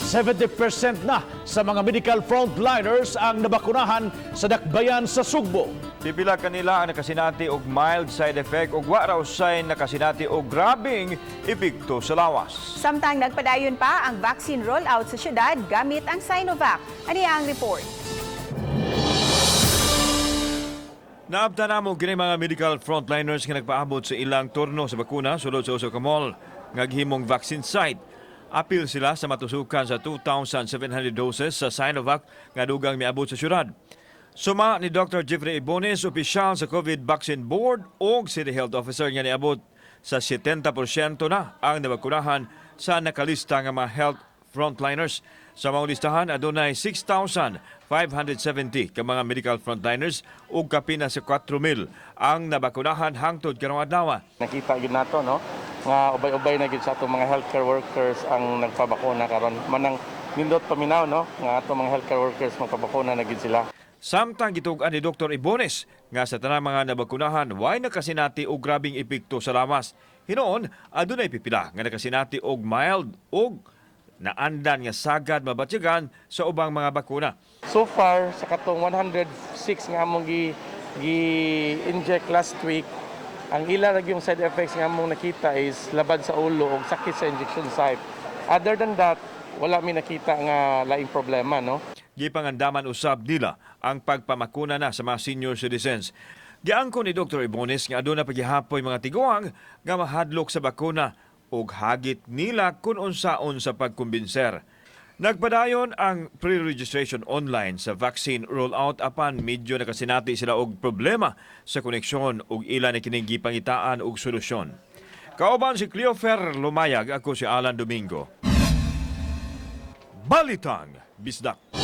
70% na sa mga medical frontliners ang nabakunahan sa dakbayan sa Sugbo. Pipila kanila ang nakasinati og mild side effect ug wa raw say nakasinati og grabeng epekto sa lawas. Samtang nagpadayon pa ang vaccine rollout sa syudad gamit ang Sinovac. Ani ang report. Naabta namo kini mga medical frontliners nga nagpaabot sa ilang turno sa bakuna sulod sa usa ka mall nga gihimong vaccine site. Apil sila sa matusukan sa 2,700 doses sa Sinovac nga dugang miabot sa syudad. Suma ni Dr. Jeffrey Ibones, opisyal sa COVID Vaccine Board ug City Health Officer, nga niabot sa 70% na ang nabakunahan sa nakalista nga mga health frontliners. Sa mga listahan, adunay 6,570 ka mga medical frontliners ug kapin na sa 4,000 ang nabakunahan hangtod karong adlaw. Nakita gyud nato, no, nga ubay-ubay na gyud sa atong mga healthcare workers ang nagpabakuna karon. Manang nindot paminaw, no, nga atong mga healthcare workers magpabakuna na gyud sila. Samtang gitug-an ni Dr. Ibones nga sa tanang mga nabakunahan, way nakasinati og grabeng epekto sa lawas. Hinuon, adunay pipila nga nakasinati og mild og naandan nga sagad mabatyagan sa ubang mga bakuna. So far, sa katong 106 nga among gi inject last week, ang ila ra yung side effects nga among nakita is labad sa ulo ug sakit sa injection site. Other than that, wala mi nakita nga laing problema, no. Gipangandaman usab nila ang pagpamakuna na sa mga senior citizens. Giangko ni Dr. Ibones nga aduna pagihapoy mga tiguang nga mahadlok sa bakuna ug hagit nila kun unsaon sa pagkumbinser. Nagpadayon ang pre-registration online sa vaccine rollout, apan medyo nakasinati sila og problema sa koneksyon ug ila ni kining gipangitaan og solusyon. Kauban si Cleofer Lumayag, ako si Alan Domingo. Balitang Bisdak.